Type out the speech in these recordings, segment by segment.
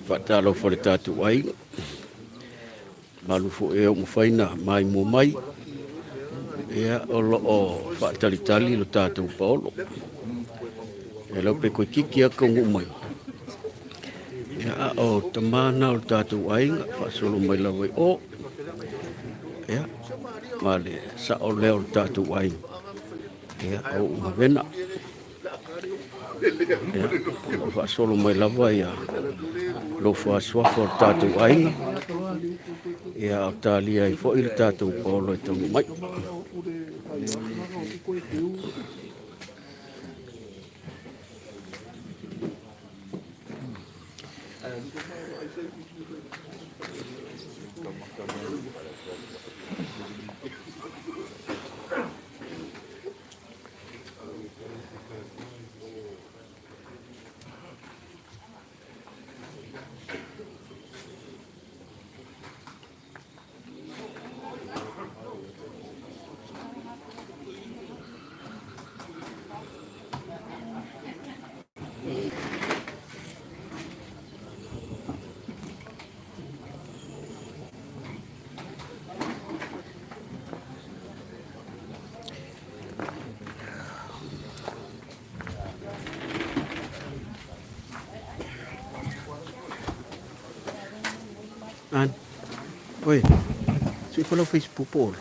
Faatalofa i le tatou aiga, malu foi e ua mafai ona maimoa mai, ia, o lo o faatalitali lo tatou paolo. E lau pe toeitiiti lava taunuu mai, ia, a o tama na o le tatou aiga, faasolo mai lava i o, ia, ma le sao lea o le tatou aiga, ia, o Uumavena. Ia, o lo o faasolo mai lava ia lofa suafa o le tatou aiga, ia, a o talia ai foi le tatou paolo e taunuu mai. An. Oi. Sui follow Facebook po.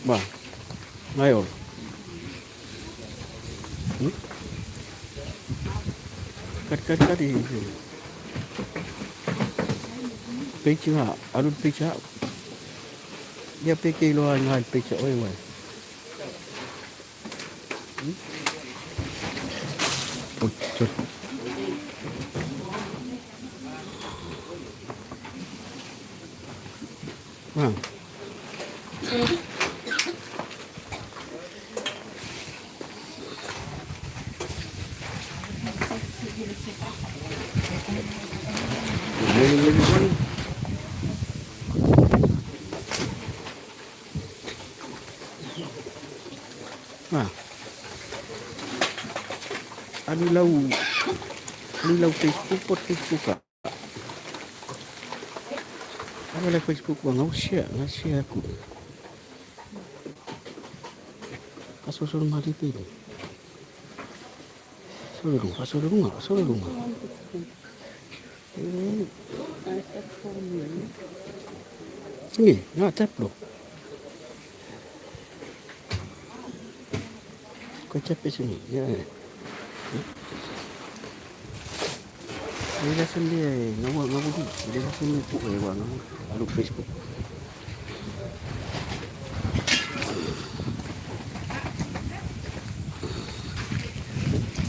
Ba. Ngai olo. Hmm? Kari kari kari. Page nga, alu page ha. Ia pe ke iloa ngai page oi wai. Oi, sorry. Ah. Good morning, everybody. Ah. Alu lau alu lau Facebook pot Facebook ah. Alu lau Facebook wa ngau share, ngau share aku. Aso solo mali pe ni. Solo lunga, solo lunga, solo lunga. Ni, ngā tap lo. Kau tap sini. Ya. Dia rasa dia ngawal ngawal dulu. Dia rasa ni puk eh wang lalu Facebook.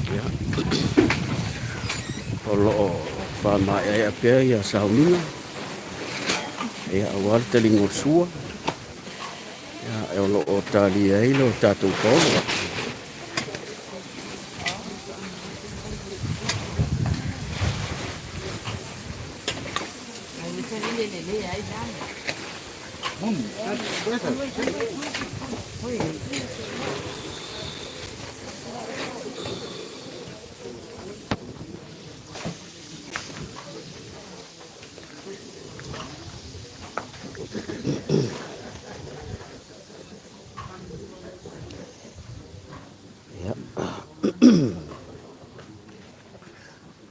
Ya. O lo o whāmaeaea pea ia sauniga. Ia, aua le taliga o le sua. Ia, o lo o talia ai lo tatou paolo. Ia.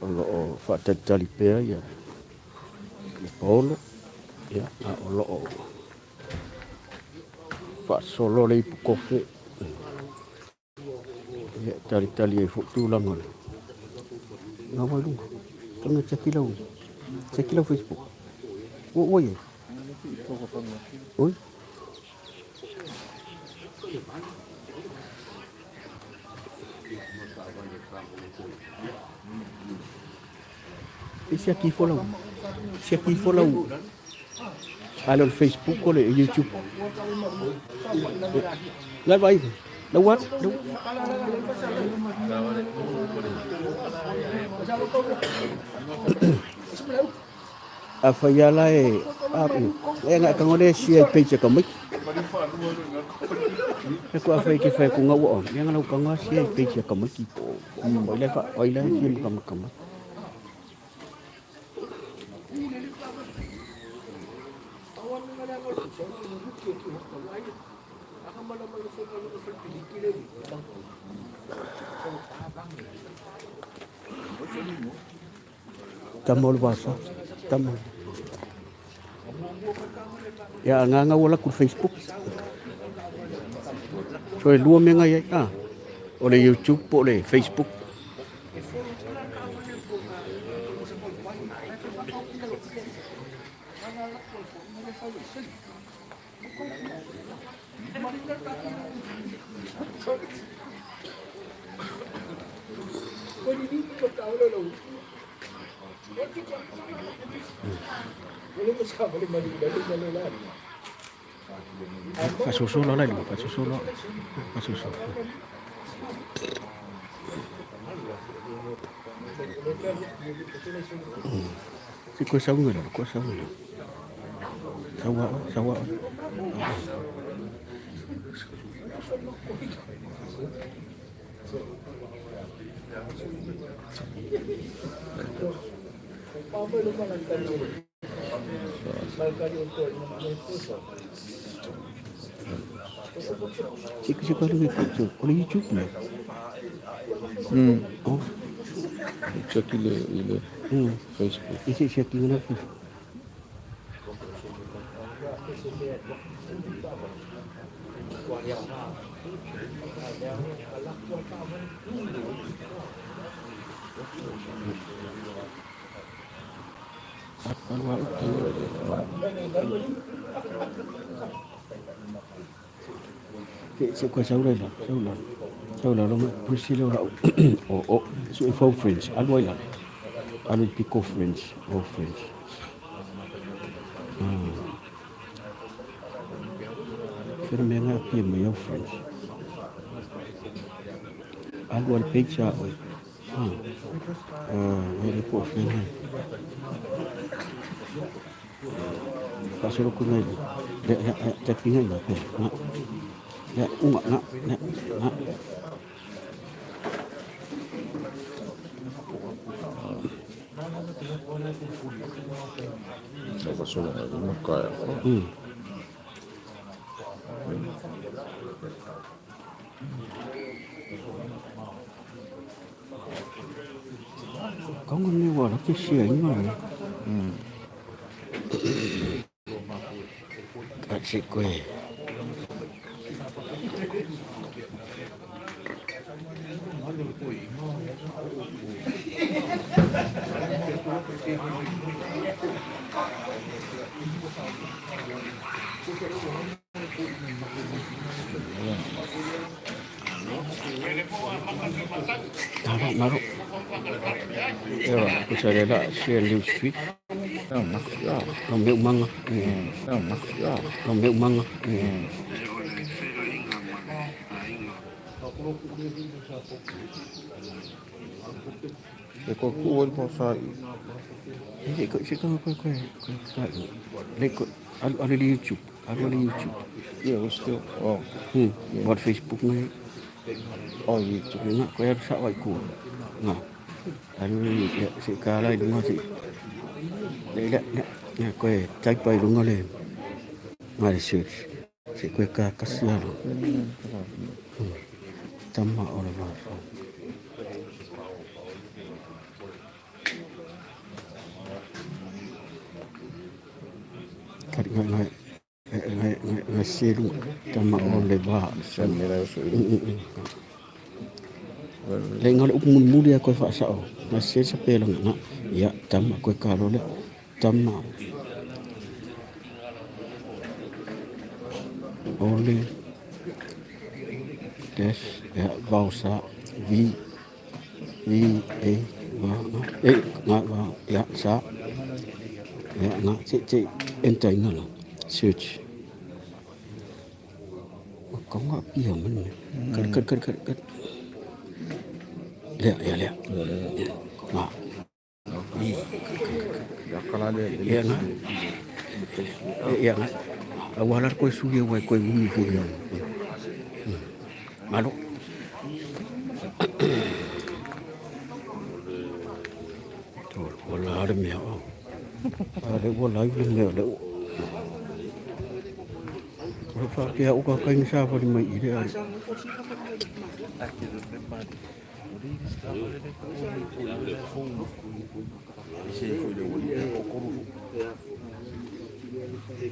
O lo o faatalitali pea ia le paolo, ia, a o lo o faasolo le ipu kofe. Ia, e talitali ai foi tulaga o le gawa i luga. Tanga tiaki lau, tiaki lau Facebook. Ua ua ia. Oi. E siaki ifo lau, siaki ifo lau. A le o le Facebook o le YouTube. La vai. La ua. A fai ala e a e nga ka ngole sia i page ka mai. E ko a fai ke fai ko nga ua. E nga lau ka nga sia i page ka mai ki po. O ile fa o ile sia ka ka mai. Tama o le vasa. Tama. Ia nga nga wala ku Facebook. So e lua mea ngai ai. Ah. O le YouTube po le Facebook. Faasoso loa la i luga, faasoso loa. Faasoso. Se koe sau ngai lalo, koe sau ngai lalo. Sau a oe, sau a oe. Se se koe alu i o le YouTube le. Oh. Check i le Facebook. I se siaki ngana. Alu au. Se se koe sau lai lalo, sau lalo. Sau lalo mai pusi le o lau. O o su e fau friends, alu ai lalo. Alu i piko friends, o friends. Fera mea ngā pia mai au friends. Alu al page a oe. Ah. Ah, e le po whenga. Whaasoro ku ngai. Le le te pinga i pe. Nga. Le unga nga nga nga. O ka solo ngai luma kai. Kaunga me wala ke sia inga le. Ka se koe. Naro, naro. Ewa, ko sa lela sia news feed. Ya. No me umanga. Ya. No me umanga. E ko ku oi mo sa i. E ko se ko ko ko ko sa. Le ko alu alu le YouTube, alu le YouTube. Yeah, we're still oh. What Facebook ngai. Oh, YouTube. Nga ko alu sa wai ku. Nga. Alu le se ka lai lunga se. Le le le ko e type ai lunga le. Nga le search. Se ko ka kasi alu. Tama o le va. Kari ngai ngai ngai ngai ngai selu tama o le va. Send me that so. Le ngale upu muli muli a koe whaasao. Ngai selu sa pela nga. Ia tama koe ka lole. Tama. Ole. Dash. Ia vau sa. V. V. A. Va. Nga. E. Nga. Va. Ia. Sa. Ia. Nga. Che. Che. Enter inga la. Search. Ua kau ngā pia mai le mea. Kari, kari, kari, kari, kari. Lea, ia, lea. Ia. Ngā. Ia, ngā. Ia, ngā. Aua la koe sui e wai koe umi hui. Malo. Ua la le mea o. A le ua lai le mea le ua. O le whakea o ka kainga sāwhari mai i le ai.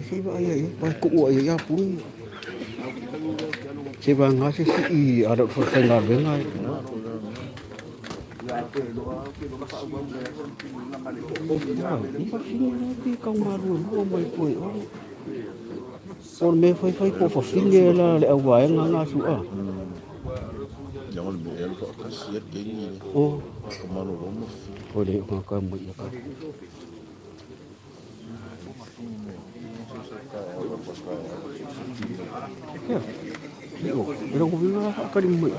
Se va ai ai, vai ko ua ia puni. Se va ngā se si i ara o whakainga venga. O le mea faifai po o fafine la le auvaega na su'a. O. O le o ka mai ia ka. Ia. Ia, e rongo vinga whaakari mai.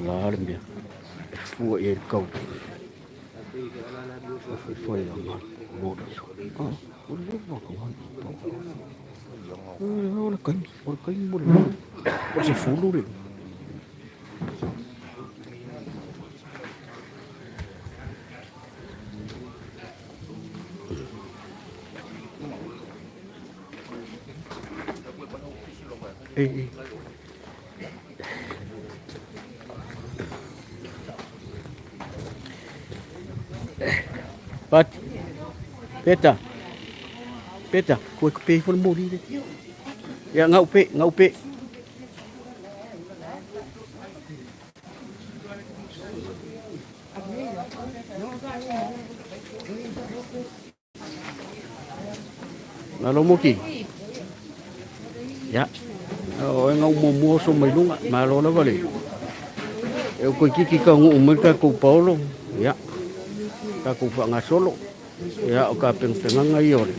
La le mea. E fua i e kau. E fua i a ngā lora so. Ah, o le leva ka wai. O le kaimi, o le kaimi mo le. O se fulu le. Ei, ei. Pat. Peta. Peta, koe ka pē fo le mori le. Ia, ngau pe, ngau pe. Malo moki. Ia. O e ngau muamua so mai luga. Malo lava le. E o koe kiki ka nguu mai takou paolo. Ia. Takou whangasolo. Ia o ka pengpenganga i ore.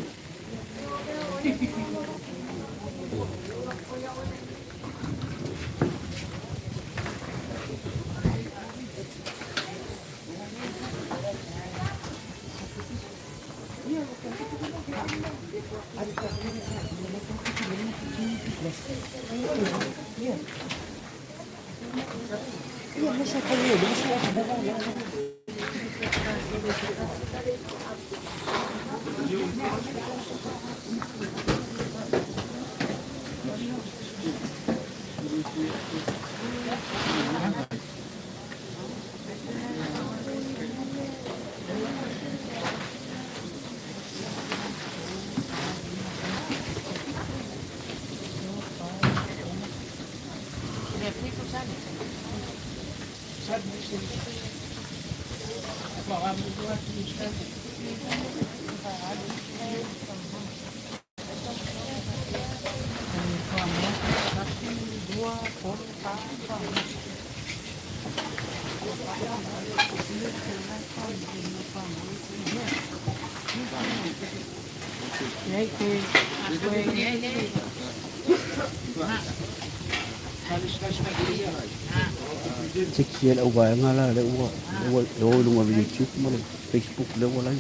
Tiki e lau vaega la le ua le ua le o i luga o le YouTube ma le Facebook le ua lai.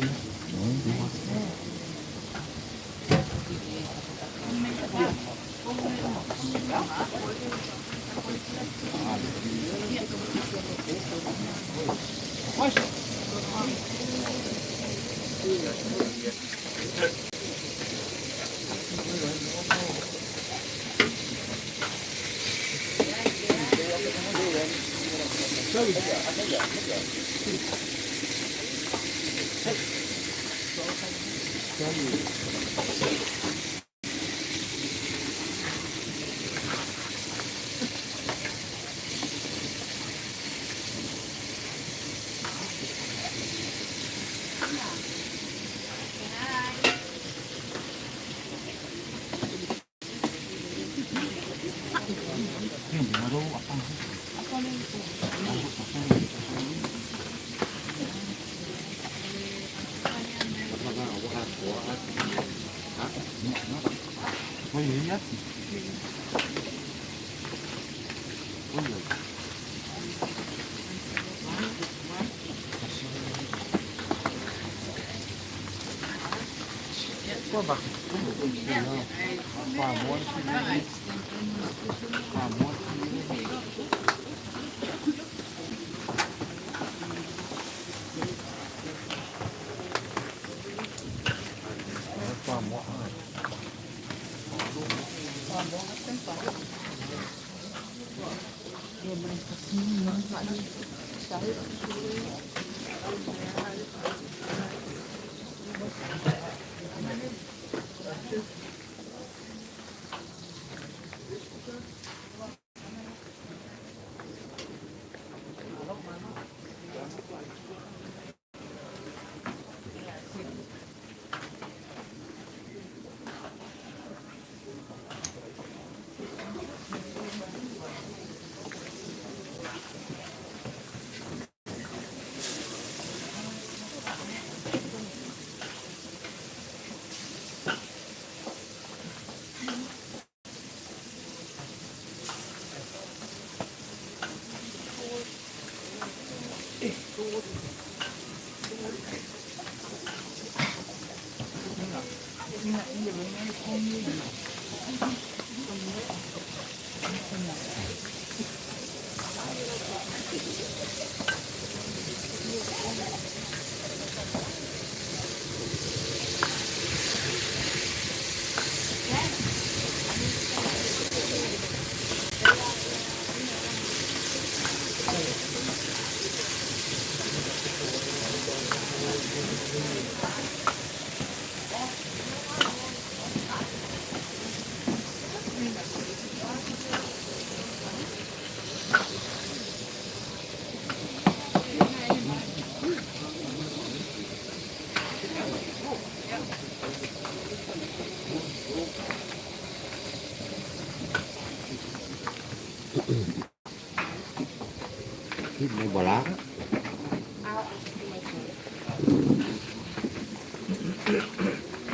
May bala.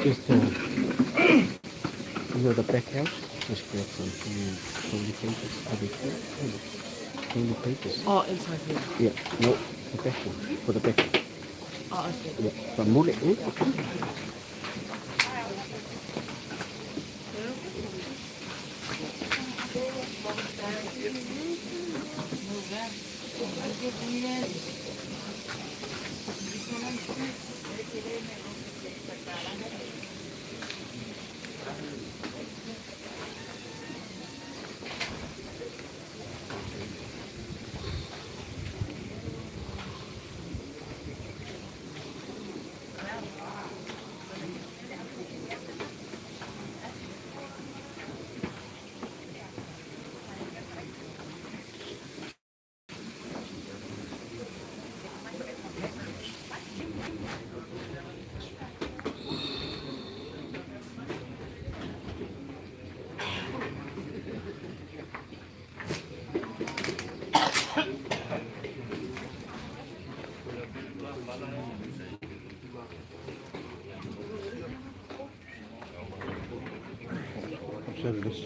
Just you know the back house. Just grab some holy papers. Are they called? Holy papers. Oh, inside here. Yeah. No, the back one. For the back. Oh, okay. Yeah. But move it. Eh? Service.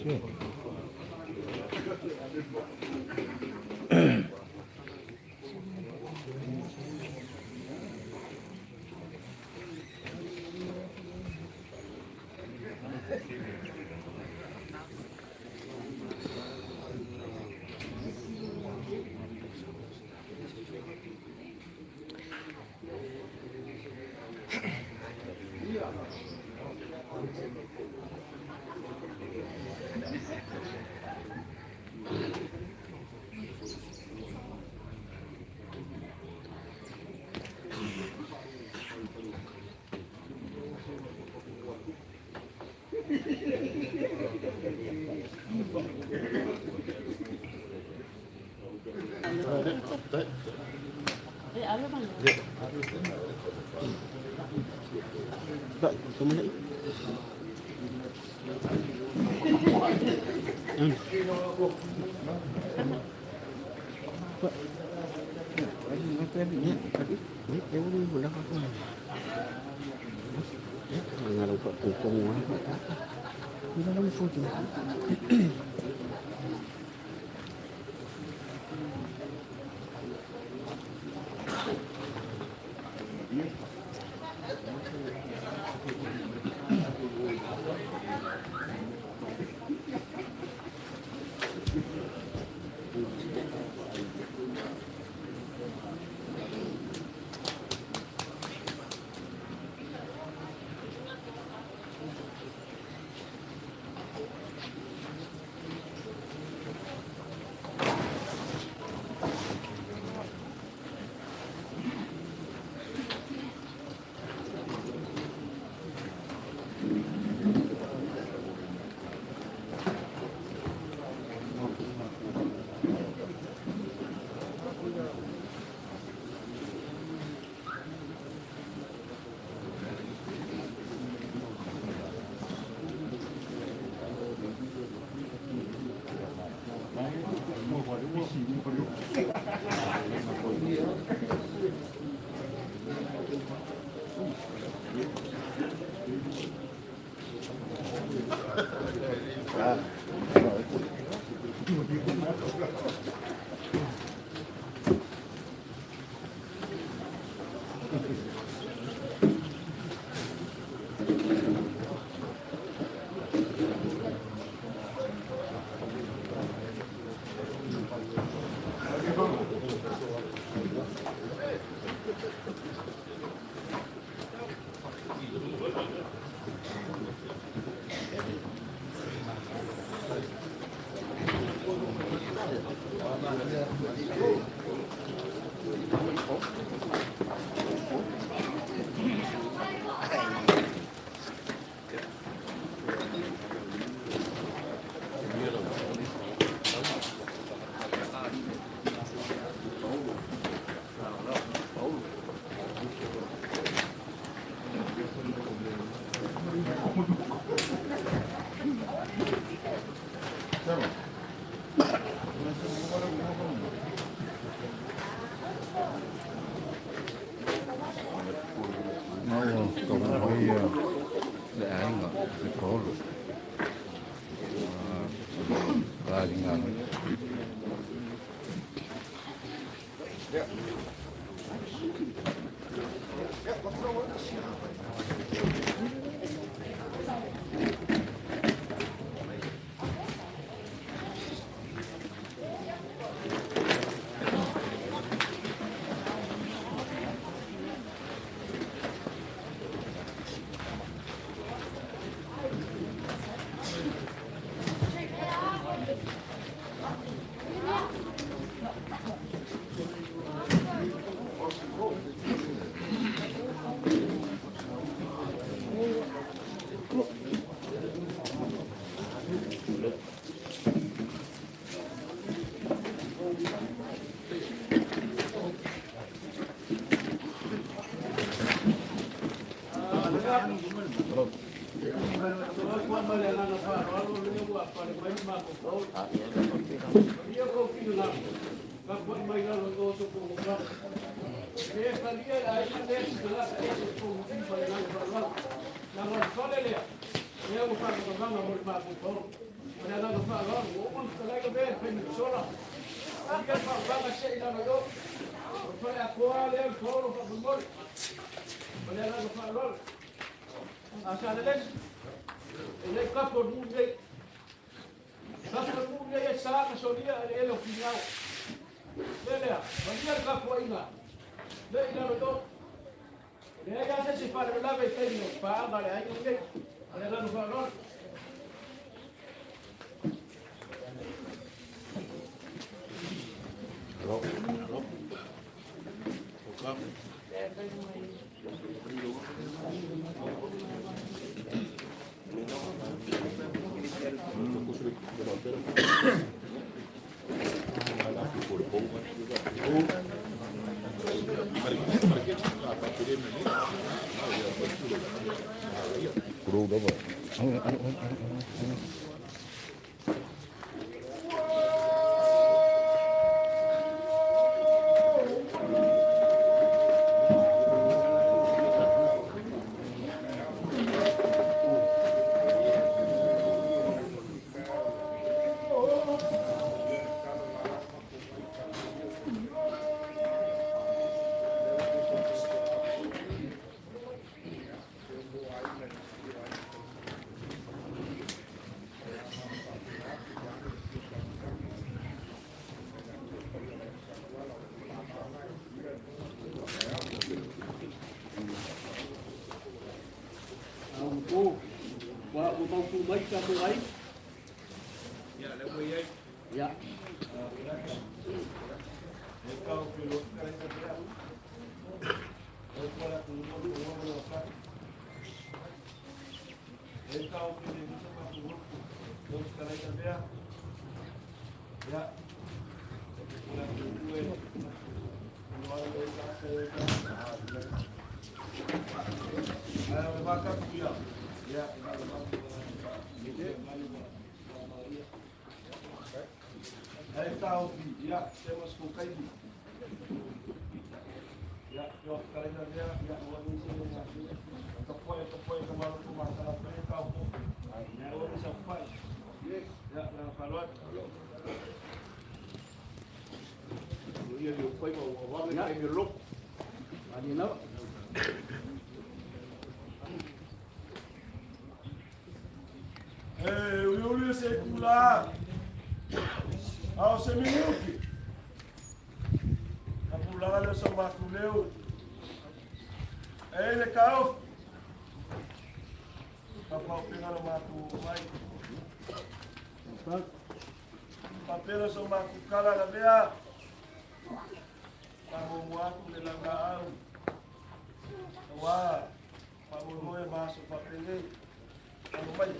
Pak, kamu nak? Pak. Na ua taunuu mai le aiga i Paolo le aiga. Tulou lava. Po. Ua ua mautu mai tatou aiga. Ia, lea ua i ai. Ia. E uliuli se kula. A o se minuki. Ka pulaga leo sa matuleu. E le kaofi. Ka paupega le matu mai. Papelo so matu kala la mea. Pamomo atu le laulaau. Aua, faamoemoe ma aso faapenei. Alo mai.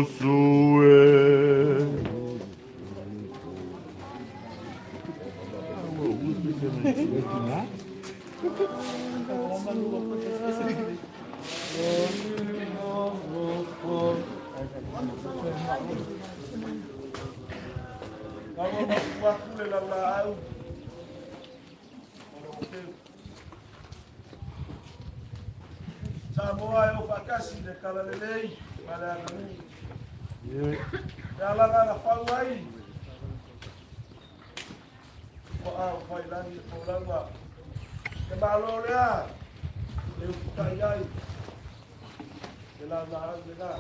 Usue. Alo matu atu le laulaau. O le oteu. Samoa e o faatasi le kala lelei ma le aganuu. Le alaga na fau ai. Ua au fai lagi e folauga. Le malo lea. Le ufutai ai. Le laulaau lena.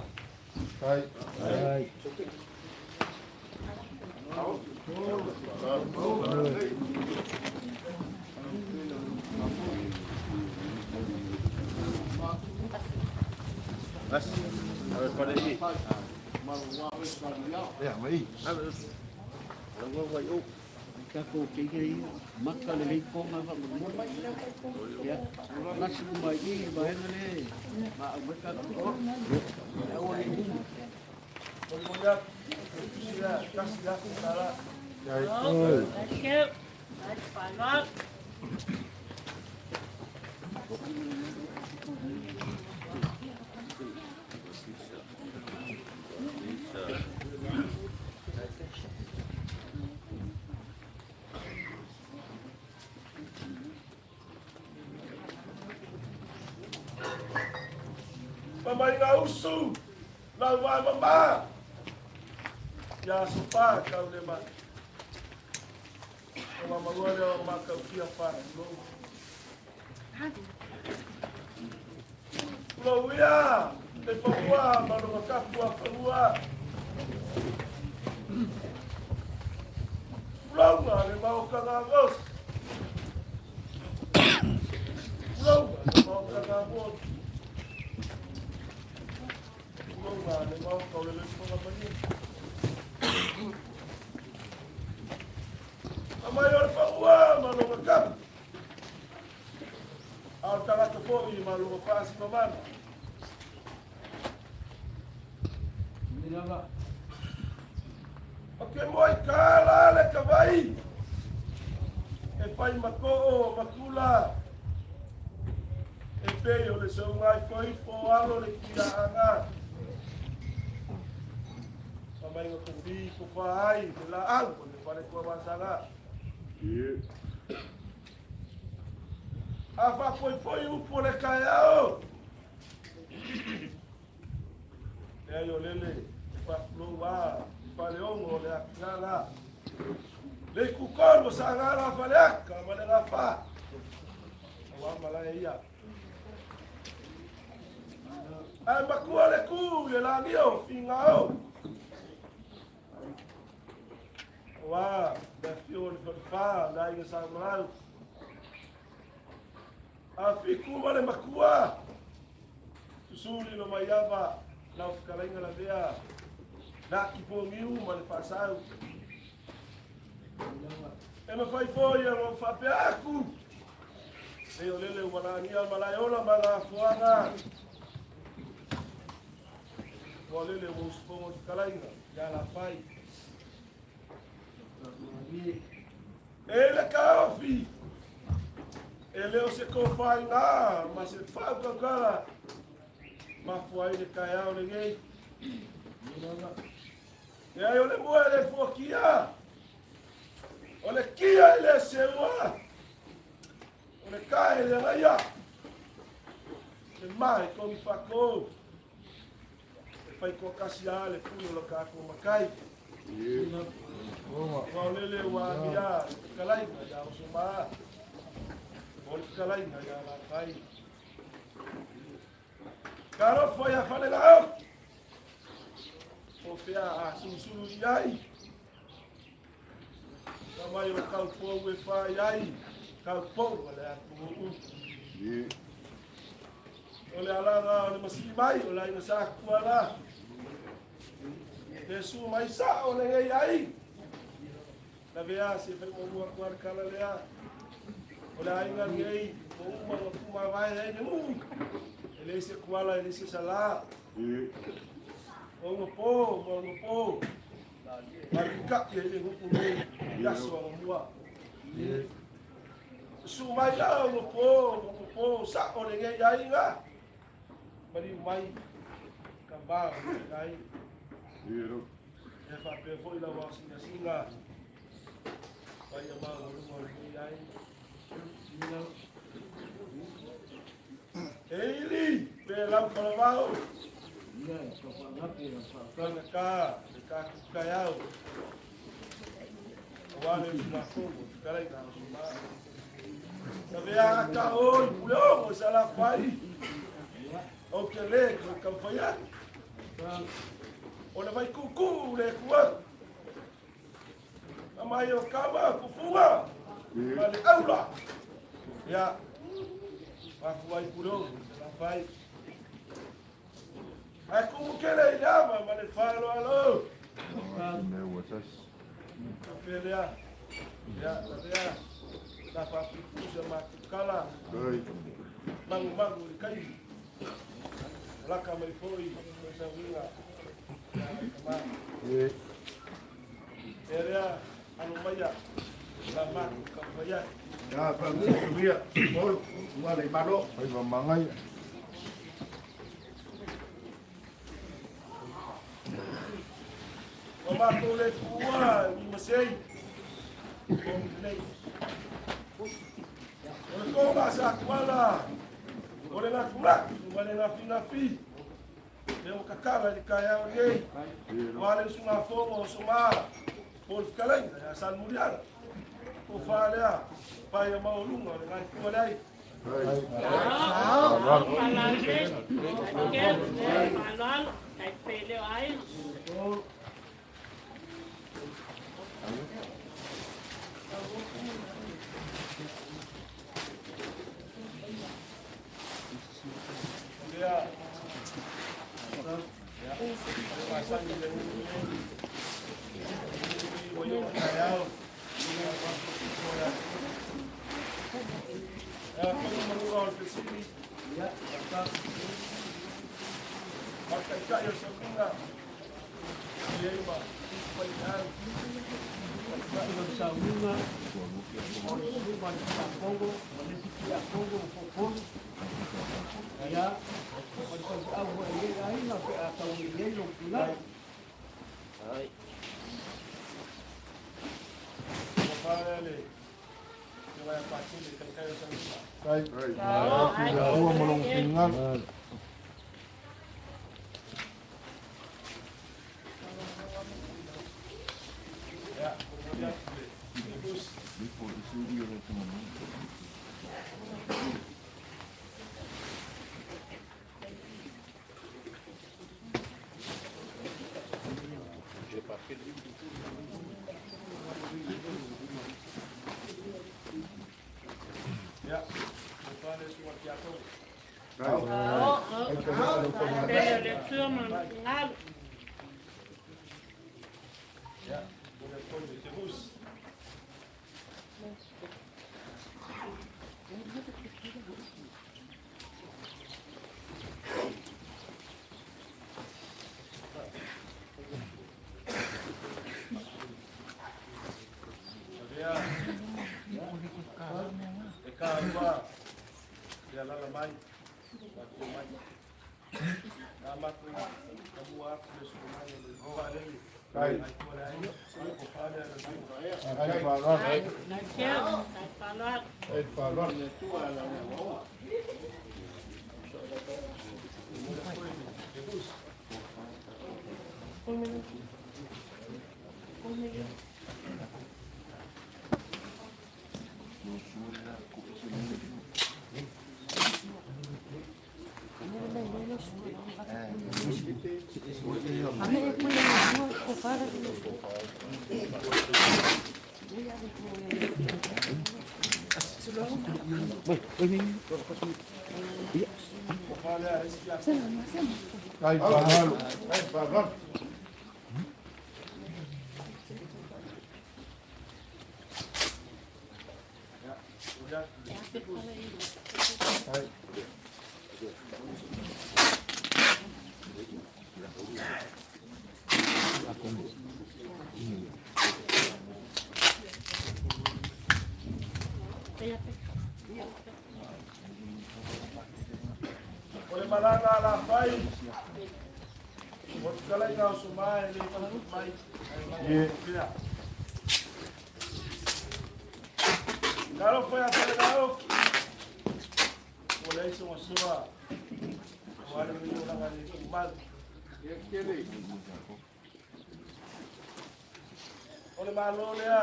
Tatou teine ia, maka lelei toga faamolemole. Ia, gasi uma i i le vaega lea e maau mai tatou toa. Aua ne i umi. Molimoli atu. Tusi lea, tasi atu tala. Thank you. Thanks, Mamaiga usu, lau vae mama. Ia sopa kau le ma. O mamalua lea o makautia faatulou. Tulou ia, le fanua ma lona tapu a fanua. Tulauga le maoka gagos. Tulauga le maoka gamotu. Tulauga le maoka o le loifoga manu. Amai o le fanua ma lona tapu. A o le tagata foi ma lona faasimamana. O ke moe kala le kavai. E fai ma koo ma kula. E pei o le seuga ifoifo o alo le tuiaaga. Famaiga kofi kofa ai le laau o le fale tuavasaga. A faapoipoi upu o le taeao. Leai o lele e faatulou a i faleogo o le atiala. Le itutolu o Sagala Faleata ma le Gafa. Aua malae ia. Ae matua le tu i le lagia o Figao. Aua le afio o le falefa le aiga Samalau. A fitu ma le matua. Susu Lilomaiava, lau fetalaiga lavea, laki pogiu ma le faasau. E mafai foi ona ou faapea atu, e o lele ua lagia malaeola ma gafoaga. Ua lele ua usufono le fetalaiga ia Lafai. E le taofi, e le o se tofaina ma se faautautala mafua ai le taeao lenei. Leai o le moe le fuakia, o le kia i le seua, o le kae le agaia, le ma e kogi faakou, e fai toatasi lava le pule o le tatou matai. Aua o lele ua agia le fetalaiga ia Osoma, o le fetalaiga ia Lafai. Talofa ia Falelaoki, o fea a sulusulu i ai, ka mai o kaupou e whai ai, kaupou a le atunuu. O le alaga o le masii mai, o le aiga sa kuala. Le su mai sa o le ei ai. Na vea se fai mua kua le kala lea. O le aiga nei, o uma o kuma vai ai ne uu. E le se kuala, e le se sala. O unga po, ma unga po. Malika i le nuu nei, i aso a mua. Su mai la unga po, unga po, sa o le ngei aiga. Maliu mai, ka ba o le ai. E faapea foi lau aosingasina, paia maualuga o lenei ai. E ili pe lau falavao, tagata le tatou taeao, aua le usugafono, fetalaiga a Soma. Lavea ata oi, Puleogo i Salafai, ou te le toe taumafai atu. O le vaikuukuu le tu atu. Na mai o kama, kufuga, ma le aula. Ia, mafua ai Puleogo i Salafai. Ae tumu tele i le ava ma le faaaloalo. Faapea lea, ia, lavea, sa faapuupuu si a matou tala, magumagu i le taimi. Laka mai foi o sauiga ia tama. E lea, alo maia, la matou taumafai atu. Ya, faamanuia, Paul, ua le malo. Faiva magaia. Ua matou le tuua ni masei. O nei. O le tonga sa tuala, o le lakulaki ma le nafinafi. Le o kakala i le taeao nei. Ua le usugafono o Soma, po o le fetalaiga ia Salemuliaga. Tofa lea, paia maualuga o le gaetua leai. Faaaloalo, tai pele o aiga. Lea, masani le nuu nei. Ua i o taeao. Ia, tonu manuga o le fesili. Faataitai o le sauiga. O le malaga alafai o fetalaiga o Soma e lē taunuu mai ae pea. Talofa ia Falelaoki ua leai se masoa aua le olaga le tumau. O le Malo lea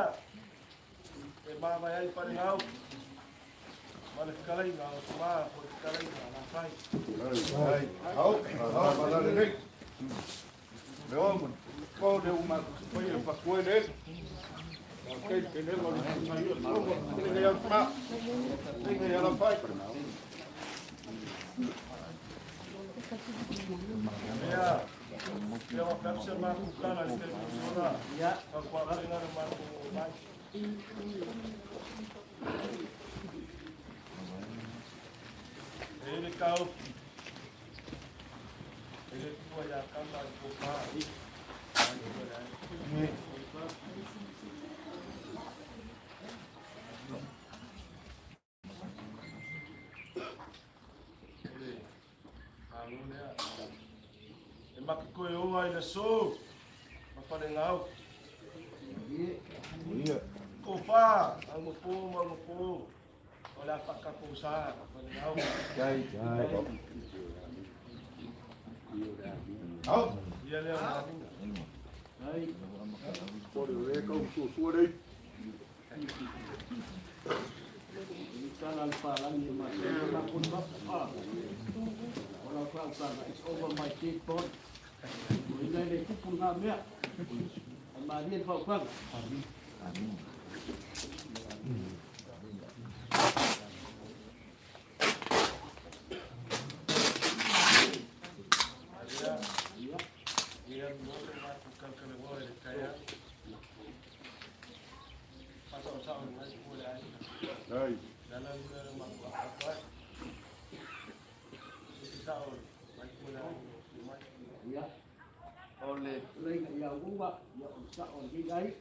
e mavae ai Falelaoki ma le fetalaiga o Soma po o le fetalaiga alafai. Ia, ia ua faapea se matou tala i le taimi ua sola, tautuaupega le matou oo mai. E i ai le taofi e le tuua ia Kama i le tofa ai ua leai. O le Malo lea e make toe oa i le aso ma Falegau. Tofa, augapo ma augapo, o le a faatatou sa Falegau. Ia lea o le aviga. It's over my dead body. O ina le tupu ngā mea. E marie le fautuaga. Ia alu loa le matou talatalanoa i le taeao. Faasaosao i lenei itu o le aiga. O le ala lea o le matou apaapa ai. Se sao mai itu o le aiga o afio mai. O le fetalaiga ia Uga, ia o le sao o lenei aiga.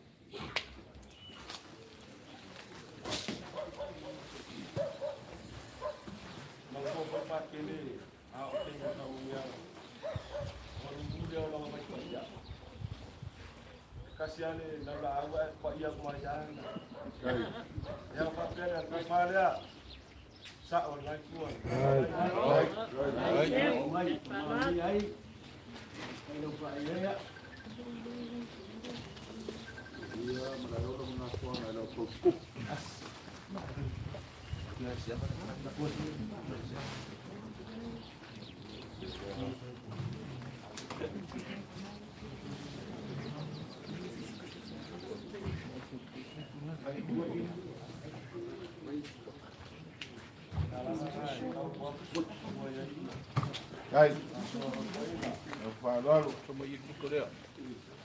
Mautua foi Patele a o tei o tauiaga. O lu lea o lava mai paia. E kasi ale lau la au e paia kuma ia ana. Ia faapea lea tofa lea. Sao le tua. Mai, mai ai, ai lau faaelea. Ia ma la ola mga tuanga i lau tau Ai. Lau faaaloalo.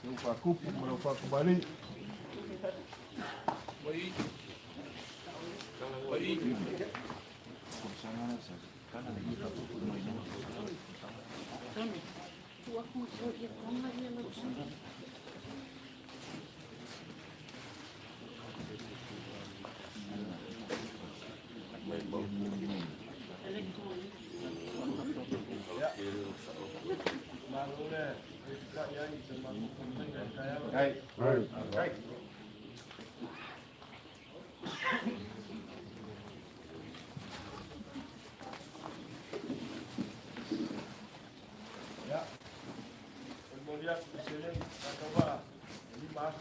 Lau faakupu ma lau faakumali. Malo le, e fika i ai se matou taumafaiga i taeao. Ai. Ai. Ia, o le momoli atu i seleni faatauvaa e 5,000.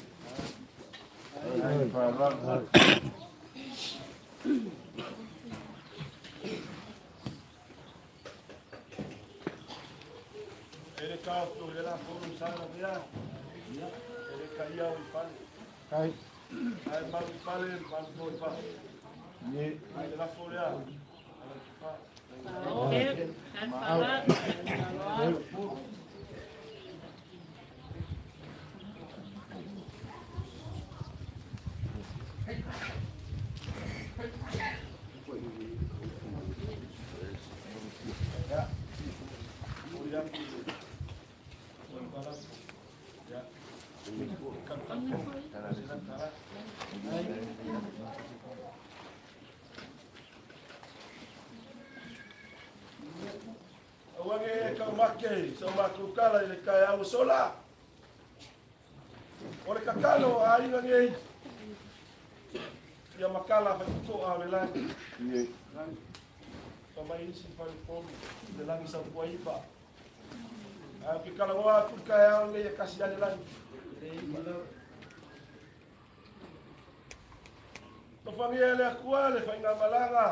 Ai, faaaloalo. E le taofi o le lafo o sa na vea. E le kaia o i fale. Ai. Ae mau i fale, malu foi i fale. Ye. Ai le lafo lea, ala tofa. Ia, momoli atu i le o le palafo. Ia, $100. Aua ne taumate sa matou tala i le taeao ua sola. O le tatalo a aiga nei, ia matala faitotoa o le lagi. Ye. Fa mai isi falepolu, le lagi sautuaiva. Ae ou te talanoa atu i le taeao lenei e tasi lava le lagi. Tofagia e le Atua le faigamalaga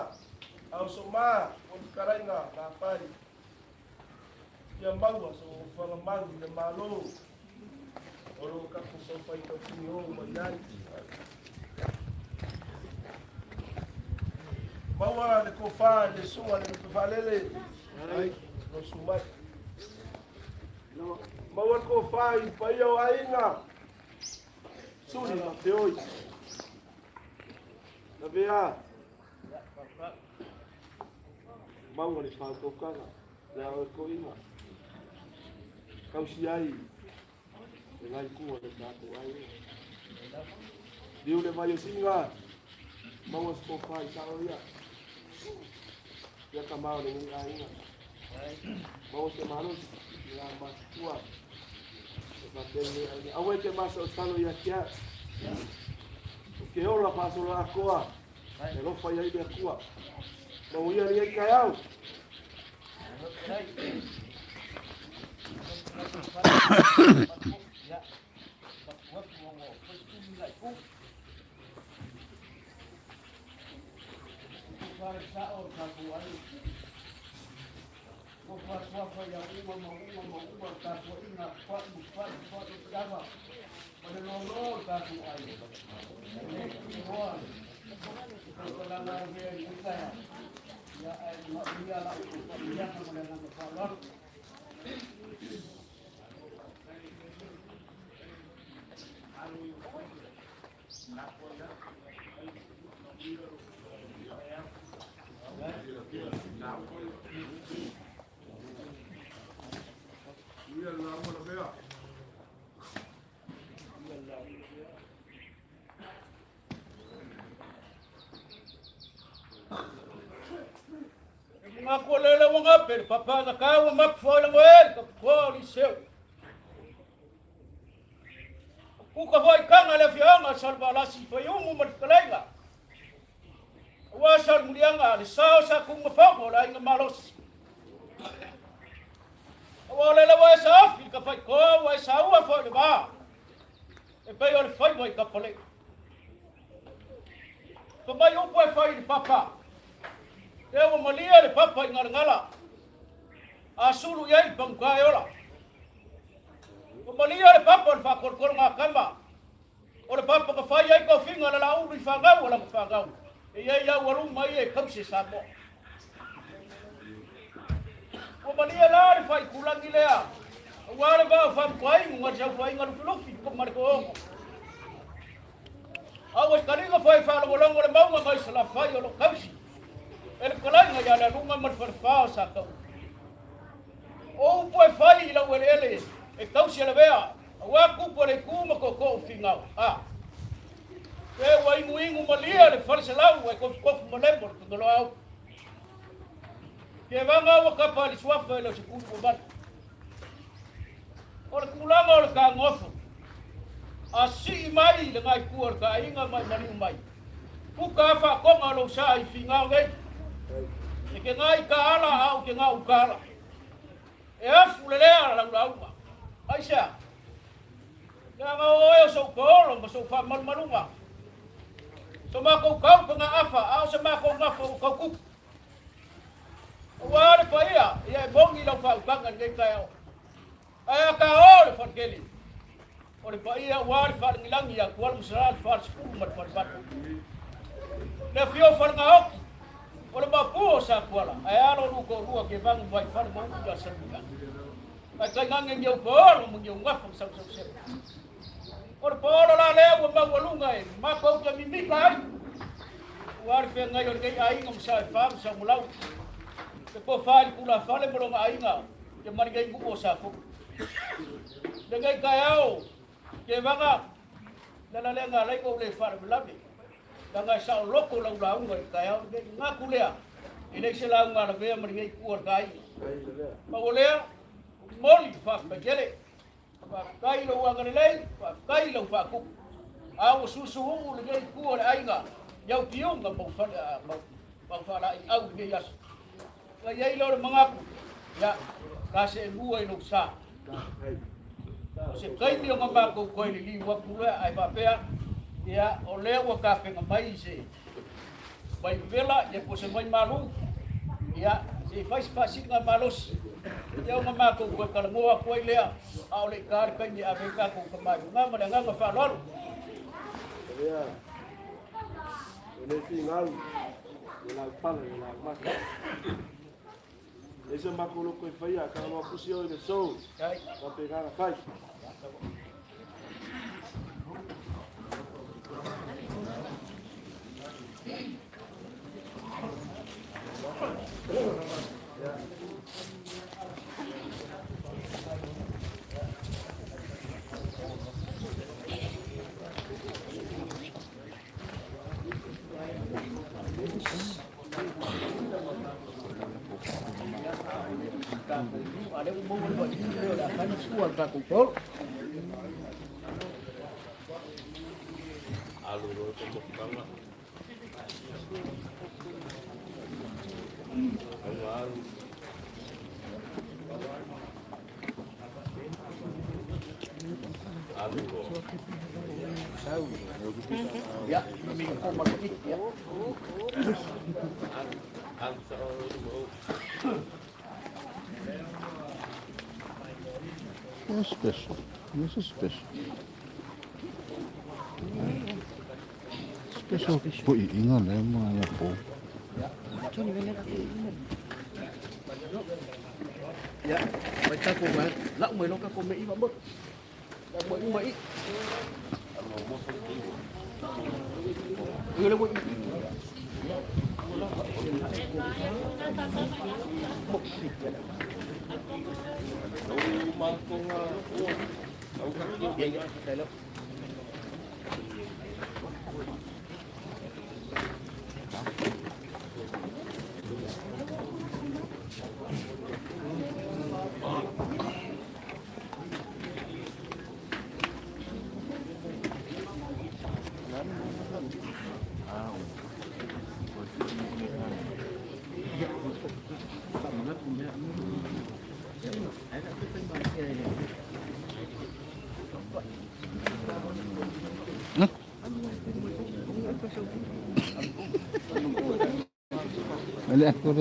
a Osoma o le fetalaiga na fai. Ia maua so ofoaga mau i le Malo o lo o tatou taufai tautini o mai ai. Maua le tofa i le susuga i le Lupefaalele o susu mai. Maua le tofa i paia o aiga, Suli ma Feoi. Lavea, maua le faautautaga, le aoaoina, tausi ai le nai tua le tatou aiga. Liu le vai o Siga, maua se tofa i sao ia. Ia tama o lenei aiga. Maua se malosi, ia matutua. E faapea lenei aiga. Aua e te masalosalo ia te au. O ke ola faasoloatoa, e alofa i ai le Atua. Maua ia lenei taeao. Ia le lauga lavea. Aku o lele ua gape le papa na kau ua mapu foi lango e le kapukoa o Liseu. O kuka foi kanga le afioaga o Salevalasi i Faiumu ma le fetalaiga. Aua Salemuliaga le sa o Sakumafogo o le aiga malosi. Aua o lele ua e saofi i le kafaikoa ua e saua foi le va e pei o le faiva i Kapalei. Fa mai upu e fai i le papa. Lea ua malie le papa i Galagala. A sulu i ai le paguka e ola. Ua malie le papa o le faakolokologa a kama. O le papa ka fai ai tofiga a le Laulu i fanau a lana fanau. E i ai au aluma ia e tausi e Samoa. Ua malie la le faaitulagi lea aua le vaa o Faamutuaigu ma le saofaiga lufilufi ma le toogo. A ua taliga foi faalogologo le mauga mai Salafai o lo o tausi e le fetalaiga ia Lealuga ma le falefa o Sataua. O upu e fai i laueleele e tausi e lavea, aua tupu e le itu ma tootoo o Finao. A. Pe ua iguigu malie le faleselau ae tofutofu malemo le Tagaloaopo. Kevaga ua kapa i le suafa e le o se tuli ua vale. O le tulaga o le tagofo, a sii mai le gaikua o le taaiga ma e maliu mai, puka a faatoga o lou sa i Finao nei. E te ga i kaala a ou te ga ukala. E afu lelea lau lauga. Aisea? Leaga o oe o sou paolo ma sou faamalumaluga. So matou kau ka gaafa, a o se matou gafa ua kau kupu. Aua le paia, ia e moni lau faautaga i lenei taeao. Ae a ta o le faletele, o le paia aua le faalagilagi ia Tuala ma Salā le Falesefulu ma le Falevalu. Le afio o Falegaoti, o le mapu o Satuala, ae a lo lua toalua Kevaga ma Vaifale ma Ulu ia Salemuliaga. Ae tainane ni ou paolo ma ni ou gafa ma sausausega. O le paolo la lea ua maualuga e matou te mimita ai, aua le feagai o lenei aiga ma Saefa ma Saumalau, le tofa i le tulafale ma lona aiga ia ma lenei nuu o Safotu. Lenei taeao, Kevaga, le ala lea na ala ai ona ou le faalavelave, leaga e saoloto lau lauga i le taeao lenei. Manatu lea, e leai se lauga a lavea ma lenei itu o le ta aiga. Pau o lea, momoli le faafetai tele. Faafetai i lou agalelei, faafetai i lau faatupu. A ua susuuu lenei itu o le aiga i au piuga ma au faalaeiau i lenei aso. Ona i ai lea o le manatu, ia, ta seelua i lou sa. O se taimi ona matou toe liliu atu lea, ae faapea, ia, o lea ua tapena mai se vai vevela, ia po o se vai malu, ia, se i fai se faasiliga malosi, ia ona matou toe talanoa atu ai lea, a o le i ta le taimi e ave ai tatou tama i luga ma le agaga faaaloalo. Ia, e le finau, e lau pale, e lau mata. E se makou loko e faia, ka loa pusi o i le sou, ka pe ngana fai. You're special. You're so special. Special puiiga lea ma ia po. Ia, mai tatou mai, lau mai loa tatou mea i ma mo. Lau mai uma i. Ia le ua i. Ia, ia, Le actor.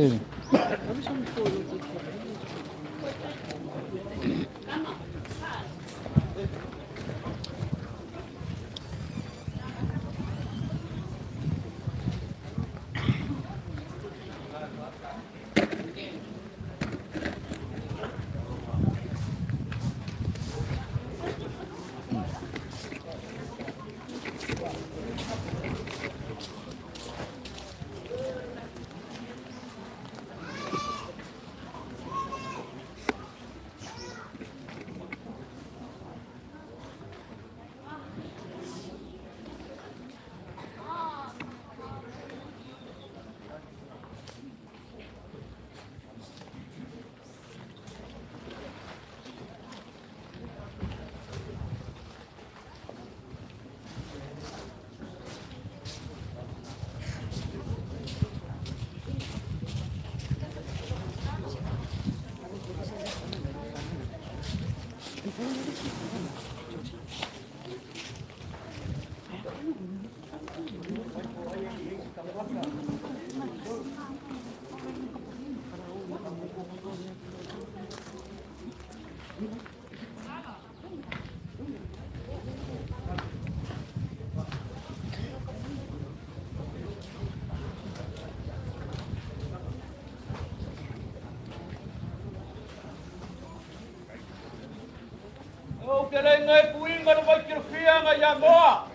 Ou te le ngai puinga le vai kilofia ngai ia moa.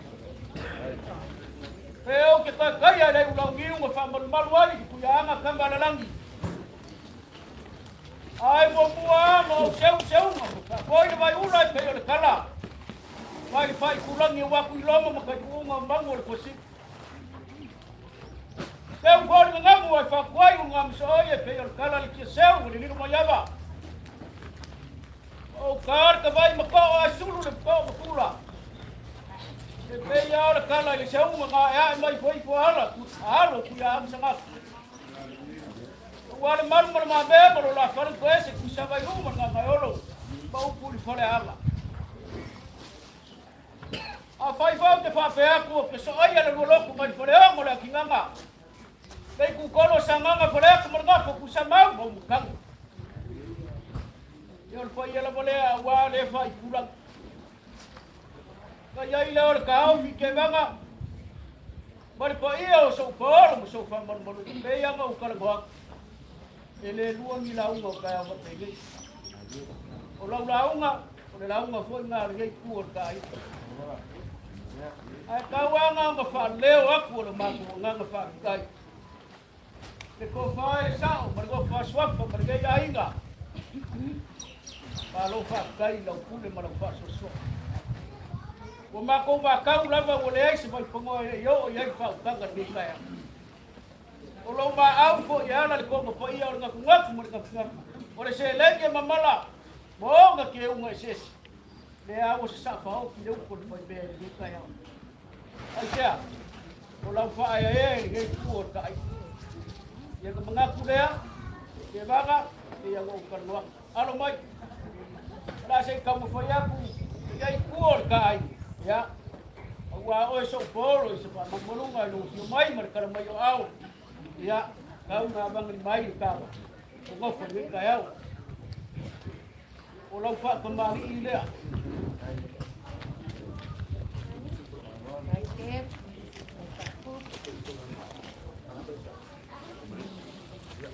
Pe ou te kai le ulangiu nga whaamalumalu ai ki kuiaanga kamba lalangi. Ai mo mua ma o seu seunga mo le vai ula i pe o le kala. Mai le whai kulangi o waku i loma ma kai kuunga o mangu o le kosi. Seu kori nga ngamu ai whakuai o ngā misa oi e pe o le kala le kia seu le lilo mai ava. O kar ka vai ma ko a sulu le ko ma kula. E pe ia o le kala i le seunga ngā ea mai foi fo ala ku alo ku ia amsa ngā. Ua le malu ma le mabe ma lo la fale ko ese ku sa vai ruma ngā ngai olo. Ma upu li fale ala. A fai fau te whawhea ku ke so ai ala lua mai fale o le akinganga. Pei ku kolo sa nganga fale aku ma ngā ku sa mau mo mukanga. Ia o le fai ala wale a ua le fai kulang. Ka iai leo le kao fi ke vanga. Ma le pa ia o sou paolo ma sou whamalumalu. Pe ianga o kala goak. E le lua ni launga o kai au pege. O lau launga, o le launga foi ngā le ngei ku o le kai. Ai kau anga nga wha leo aku o le māku ngā nga wha kai. Le ko wha e sao, ma le ko wha swafa, ma le ngei ainga. Ma lo wha kai lau pule ma lau wha sosoa. Ua mākou mākau lava ua leai se faifagoa e i oo i ai faautaga lenei taeao. O lou maau foʻi e ala le koga paia o le gakugaku ma le gakugaku. O le seleni e mamala ma oga keuga eseese. Lea ua sasaʻa faoki le upu o le faimea i lenei taeao. Aisea, o lau faaeaea i lenei itu o le taai. Ia ka manatu lea, ke vaga, ia ua ou talanoaga. Alo mai, o le a se i taumafai atu i ai itu o le taai. Ia, auā oe soʻu paolo i se faamalumaluga i lou afio mai ma le tala mai o ao. Ia, kau ngā vangani mai le tawa. O ngofo i lenei taeao. O lau faakamaliʻi lea.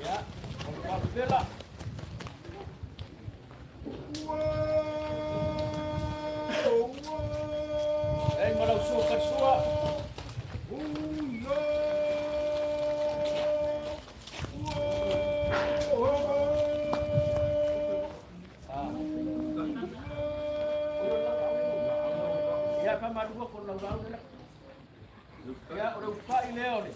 Ia, o le faapela. Ei ma lau sua falasua. Ia famalua ko lau lau le. Ia o le upai lea o le.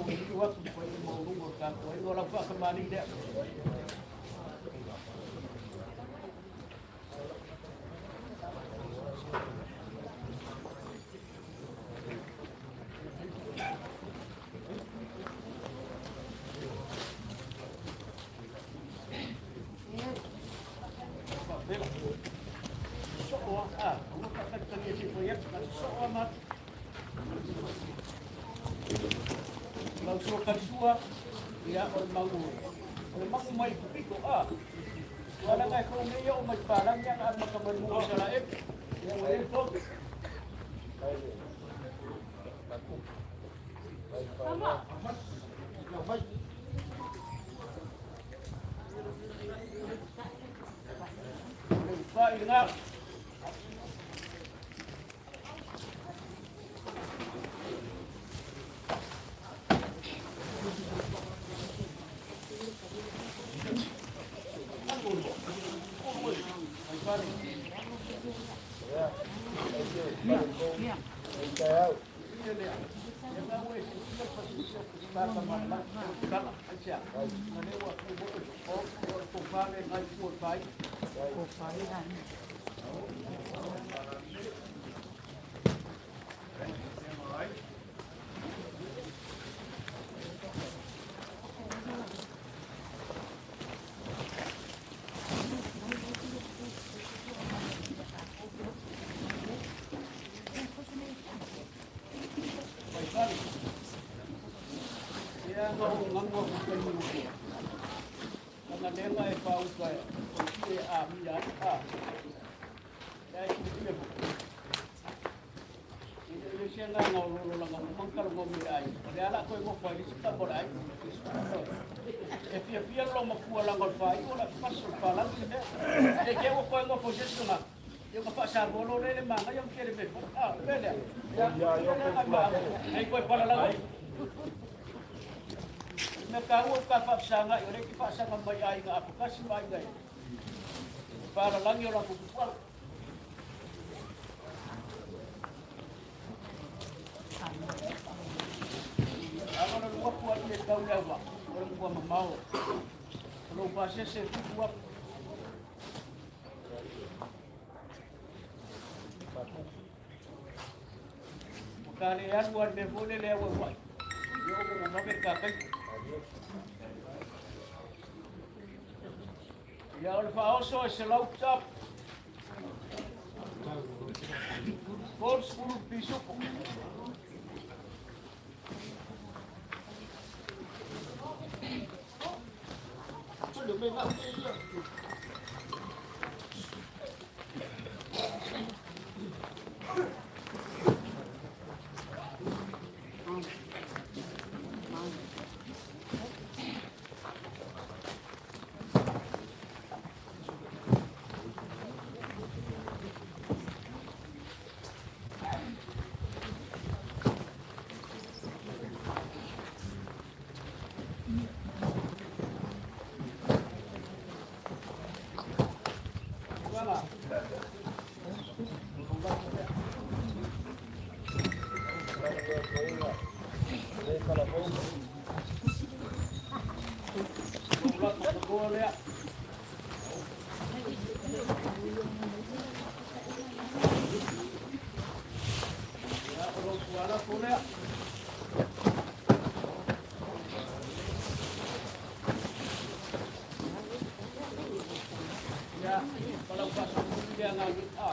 liliu atu i le paia maualuga o le tatou aiga. O lau faatamalii lea. Lau sua kalisua, ia o le mau, o le magu mai pito a. Ua laga e kou nei o mai palangi ana maka mai mua sala e. Ia ua e po. Pa i ngā. Ia nga o ngangua ku kai o ko. Nga lenga e pau ka o ki e a mi a a. Ya e ki le bu. I le sia nga nga lo lo nga mang ka lo mi ai. O le ala ko e mo fa i si ta bo ai. E fia fia lo ma kua la ngol fa i o la paso fa la ki le. E ke o ko e mo fo se nga. Ia ka fa sa bo lo le ma nga yam ke le me. Ah, le le. Ya ya ko ai ko pa la la. Me ka ua ka whapsanga, i o reki whasanga mai ai ngā apokasi mai ngai. Wharalangi o la kukupuala. Awana luapu ai e tau lea wa, o le mkua mamao. O lou pasese e tupu apu. O ka le alu a le mea lea ua wai. I o mo mawe ka kai. Ia o le whaoso e se lau tap. 30 pisupo. Ia, palau whasamuri lea ngā i a.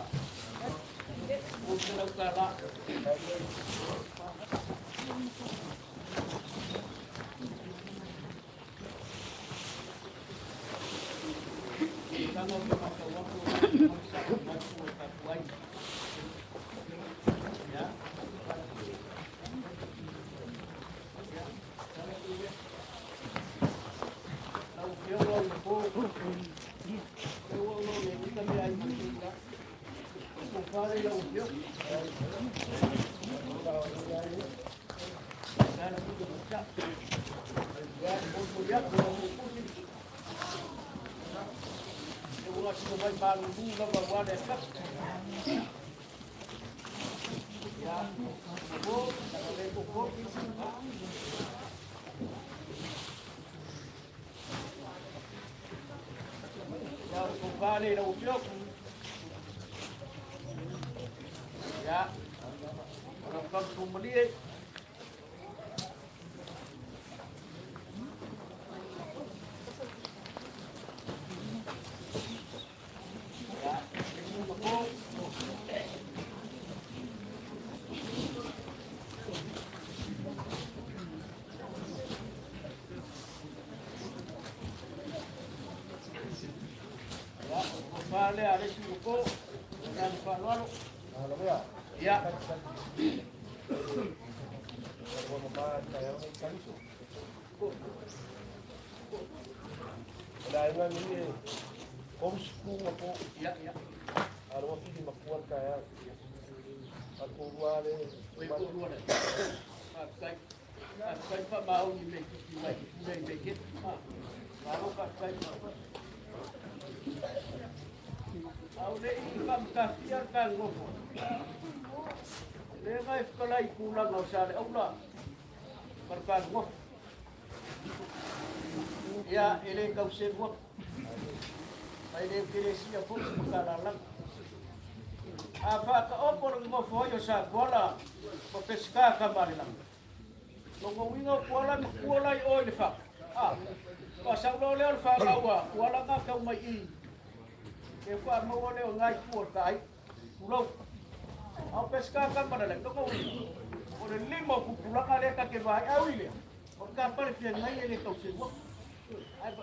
O te lau ka la. Tanga o te matau atu o te maisa o mai o te tapuai. Ia. Ia. Tanga i le. Lau whiola o le pō. E ua lo le ika mea i matu. O whare lau whio. Tana kuta mata. Ia, o ia ko o kusi. E ua sino mai malu lava wa le ka. Ia, o, le ko ko. Ia, o le tofa lea i lau Afioga. Ia, o lau tautumalie. Ia. O le aiga nei e 30 ma po. Ia, ia. A lua fili makua le taeao. A toalua le. Oi, toalua le. Faafetai. Faafetai faamaoni me tuti mai te pule i me ke. Malo faafetai. Au le i whamtafia le kangofo. Le ngai whakalai kūlanga o sa le aula ma le kangofo. Ia, e le kau selu atu. Ma e le kelesia foi se makalalaga. A faataopo le nofo ai o Sakuala ma Peseta Tamalelagi. Lona uiga o Kuala e matua la i o i le fale. A, faasau loa lea o le fanau a Kuala na tau mai i. E faamaua lea o nai tua o le taai. Tulou. A o Peseta Tamalelagi, lona uiga, o le lima o tupulaga lea ta te vaai. A ui lea, o le tapale feagai e le tau selu atu.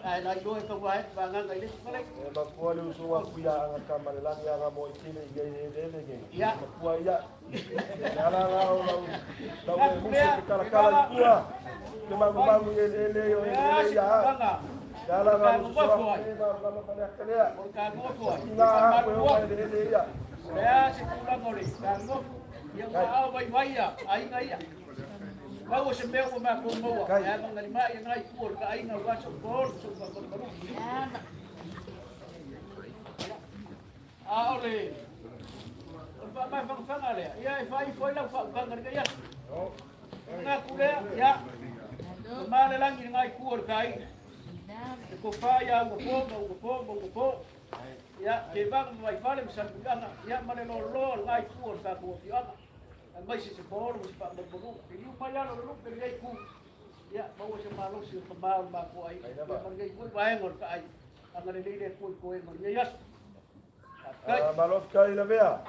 Ae la iloa e tau vagaga i le isi fale. E makua le uso a kuia anga kamalelagi anga mo i tele i ei ele ele nei. Ia. Makua ia. Le ala la o lau lau e musu te kalakala i tua. Te mangu mangu i ele ele o ele ele ia. Le ala la uso a e ma lama pale akalea. O le kagofo ai. Ina a koe o ele ele ia. O le a se tulaga o le kagofo. Ia ua ao vaivai ia aiga ia. Pau o se mea ua matou maua, e agagalima ia nai tua o le taaiga aua sou polo, sou faamalumalu. A o le o le faamafanafana lea, ia e faaifo ai lau faautaga i lenei aso. Ona atu lea, ia, ma le lagi i nai tua o le taaiga. E tofa ia ua po ma ua po ma ua po. Ia, te vaga ma vaifale ma Salemuliaga, ia ma le lolo o le nai tua o le tatou afioaga. Aemaise se paolo ma se faamalumaluga. Liliu mai alo o le lupe lenei itu. Ia, maua se malosi o tama o le matou aiga. Ia ma lenei foi vaega o le taai. Agalelei le Atua i toega o lenei aso. Faafetai. Malo faafetai lavea.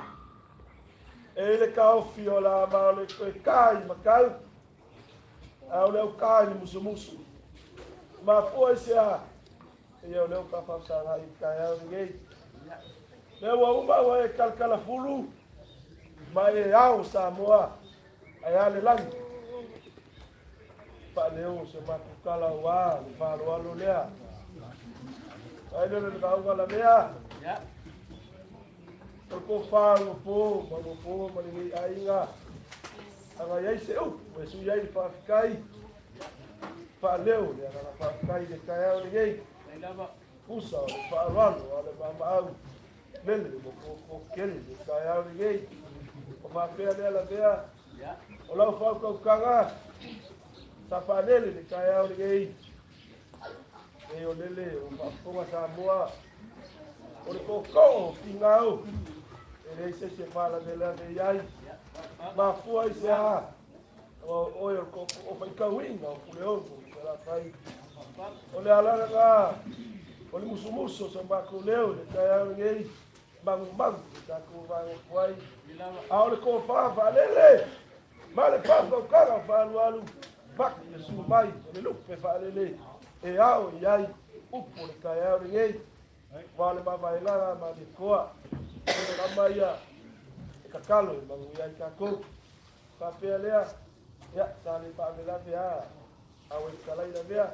E i le taofi o la ma o le toe ka i makau, a o le au ka i le musumusu. Mafua i se a, ia o lea o ka faafesagai i le taeao lenei. Lea ua uma ua e kalakalafulu ma e ao Samoa ae a le lagi. Faaleo se matou tala aua le faaaloalo lea. Ai lea o le vaauga lavea. O le tofa ua po ma ua po ma lenei aiga. Agai ai se upu e sui ai le faafetai. Faaleo le agaga faafetai i le taeao lenei. Usa o le faaaloalo a le maamaau lele ua po tele le taeao lenei. O faapea lea lavea o lau faautautaga sa faalele le taeao lenei. E o lele o faafofoga Samoa o le tootoo o Finau e leai se isi e faalavelave i ai. Mafua i se a o oe o le tootoo faitauina o Puleono i Salafai. O le ala lena o le musumusu o so matou leo i le taeao lenei, magumagu le tatou vaegofo ai. A o le tofa faalele ma le faautautaga faaalualu vaki le sulu mai o le lupe faalele e ao i ai upu o le taeao lenei. Aua o le mavaelaga ma le toa, o le lama ia e tatalo e manuia ai tatou. Faapea lea, ia, sa le faalavelave a au e fetalai lavea.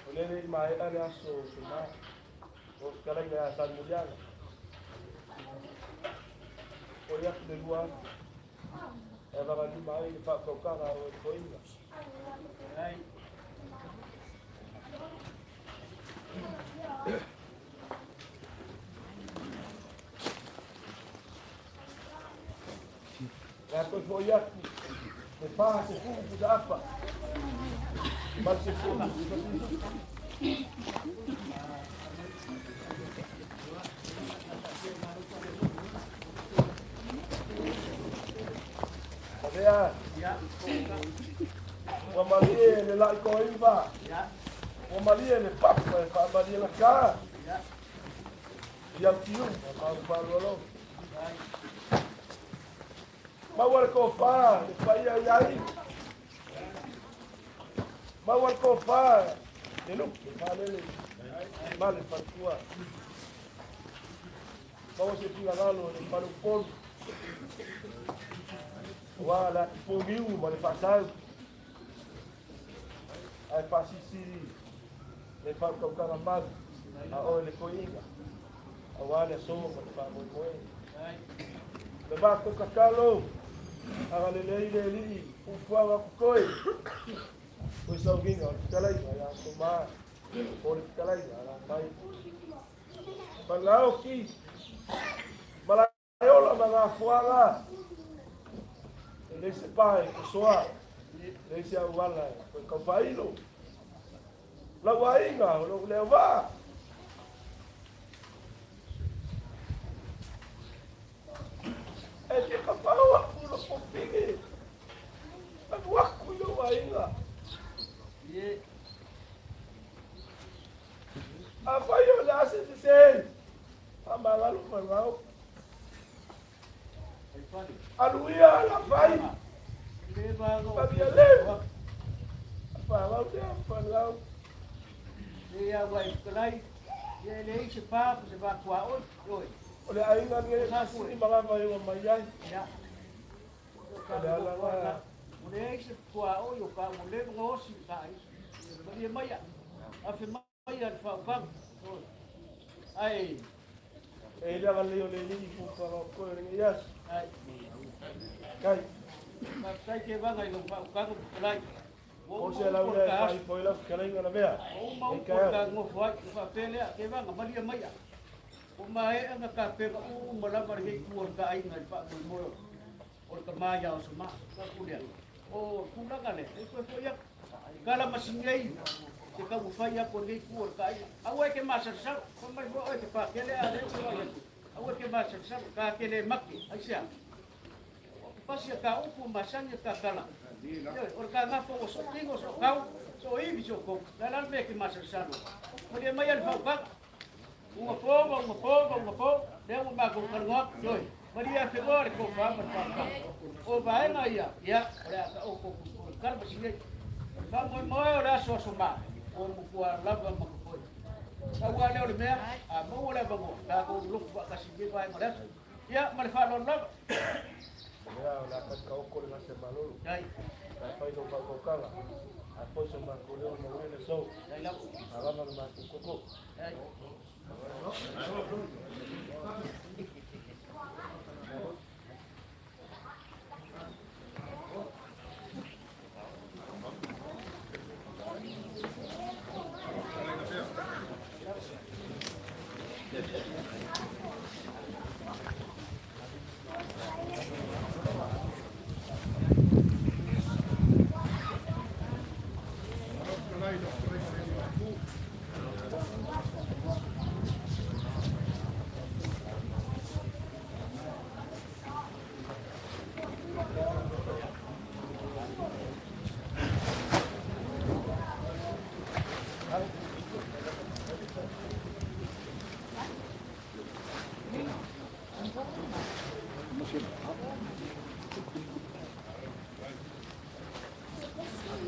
O lele i maea le aso Soma, o fetalaiga ia Salemuliaga. Oi atu le 2000 e avagalima ai le faautautaga o e toeaina. Le a toe fo'i atu le 40 pusa apa, 80 pusa pisu. Lavea, ua malie le la'i toaiva, ua malie le papa e faamalie laka, i autiu ma mau faaaloalo. Maua le tofa le paia i aiga. Maua le tofa le lupe faalele ma le faletua. Maua se finagalo le faleupolu. Aua le atipogiu ma le faasau. Ae faasilisili le faautautaga mau a oe le toeaina, aua le aso ma le faamoemoe. Le matou tatalo, agalelei le Alii fuafuaga o totoe, o le sauniga o le fetalaiga ia Toma, o le fetalaiga a Lamai. Malaoki, Malaeola ma Gafoaga, e leai se pa e tosoa, e leai se auala e toe taufaailo. Lau aiga o lou leo vaa. E te kafau aku lo popige. Alu aku i lou aiga. Afai o le a se sese, faamagalo fanau. Alu ia la fai. Pavia leu. Fanau lea, fanau. O le aiga lenei e fesili ma lava e ua mai ai. O le ala lena. E i le agalelei o le Alii i fuafuaga o totoe o lenei aso. Kai. O se lau lea e faaipo ai lau fetalaiga Lavea. Ei taeao. Ua maea ona tapena uma lava lenei itu o le ta aiga i le faamoemoe o le tama ia Osama. Tau lea, o tulaga lea, e toe foi atu. Tala masini ai te taumafai atu o lenei itu o le ta aiga. Aua e te masalosalo, fai mai foi oe e te pakele a o lea ou te vaai atu. Aua e te masalosalo, ta te le mate. Aisea? Pasi a ta upu masani a ta tala. Ioe, o le ta gafa ua soo tino, soo tau, soo ivi, soo kou. Le a la le mea e te masalosalo ai? Malie mai a le fautuaga. Uga po ma uga po ma uga po, lea ua matou talanoa atu, ioe, malie afenoa le tofa ma le fautuaga. O vaega ia, ia, o le a taoto o le tala ma sinei. O le faamoemoe o le aso aso ma, ua matua lava ma totoe. Pau lava lea o le mea, a maua le avanoa, tatou lolotu faatasi i lenei vaega o le aso. Ia, ma le faaaloalo lava. Lea o le a tali taoto le gase malolo. Ae fai lou faautautaga, ae foi so matou leo e manuia le aso. A lava le matou koko.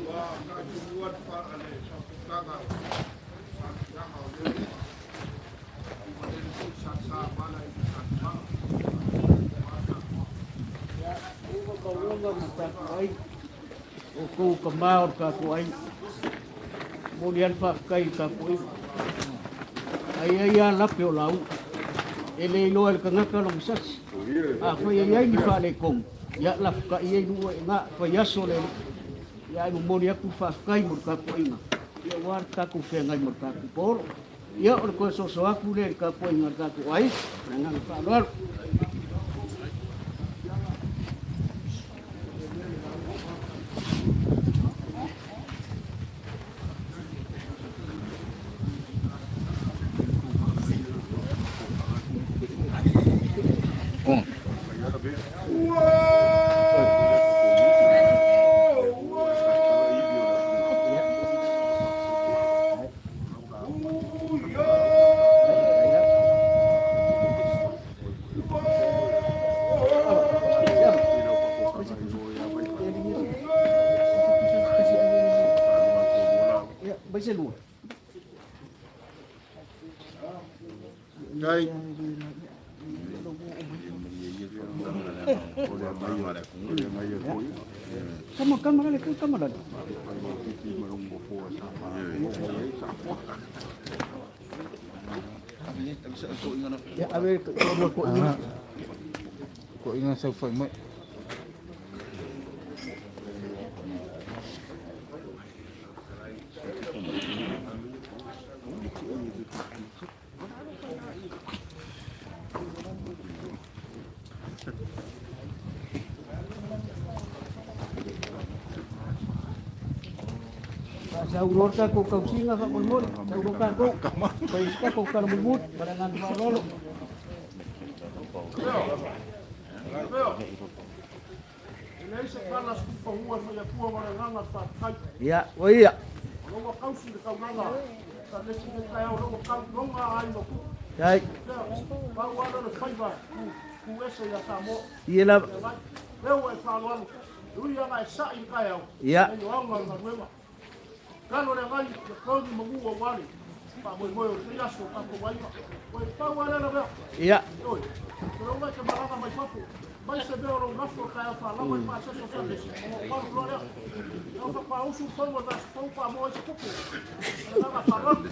Ua tautumua le faafitaga o faamatalaga o lea ua tuumalele foi sa sa mala i le faatoaga aua Samoa. Ia, ua mauga ma tatou ai, outou tama o le tatou aiga. Momoli lava le faafetai i le tapuaiga. Ae i ai lava lape o lauga. E le iloa e le tagata lona sasi. Afai e i ai ni faaletonu, ia lafutai ia i nuu e ina, fai aso le alii. Ia ae momoli atu le faafetai mo le tapuaiga, ia aua le tatou feagai ma le tatou paolo. Ia o le toe soso atu lea i le tapuaiga a le tatou aiga. Ma le agaga faaaloalo. se lua. Ngai. Kama kama lale kama lale. Ya ave ko ko inga. Ko inga sau fai mai. Sa urota ko kausinga fa molmol, sa urota ko. Paiska ko kalmulmut, barangan fa lolo. E leai se tala sukupahua e fai atua ma le agaga o le faafetai. Ia, o ia. O lou ua kausi i le taulaga sa lesi nei taeao, o lou ua kau loga a aiga o Ku'u. Ai. Lea, pau lava lea o le faiva e tu ese ia Samoa. Ia lava. Lea mai, lea ua e faaaloalo, e ui lava e sa'i i le taeao, Ia. nei o auga o le galuega. Kalo le agai, ia togi manu aua le faamoemoe o lenei aso o tatou aiga. Ua e pau lava lea lavea. Ia. Ioe, o lou e te malaga mai fafo, mai se mea o lou lafo o taeao faalava i pasese o Sandesi, ona ou alu loa lea. Ua faatoa usu le fono o le vaiaso fou pa moa ai se tupe. Ma le agaga faaaloalo.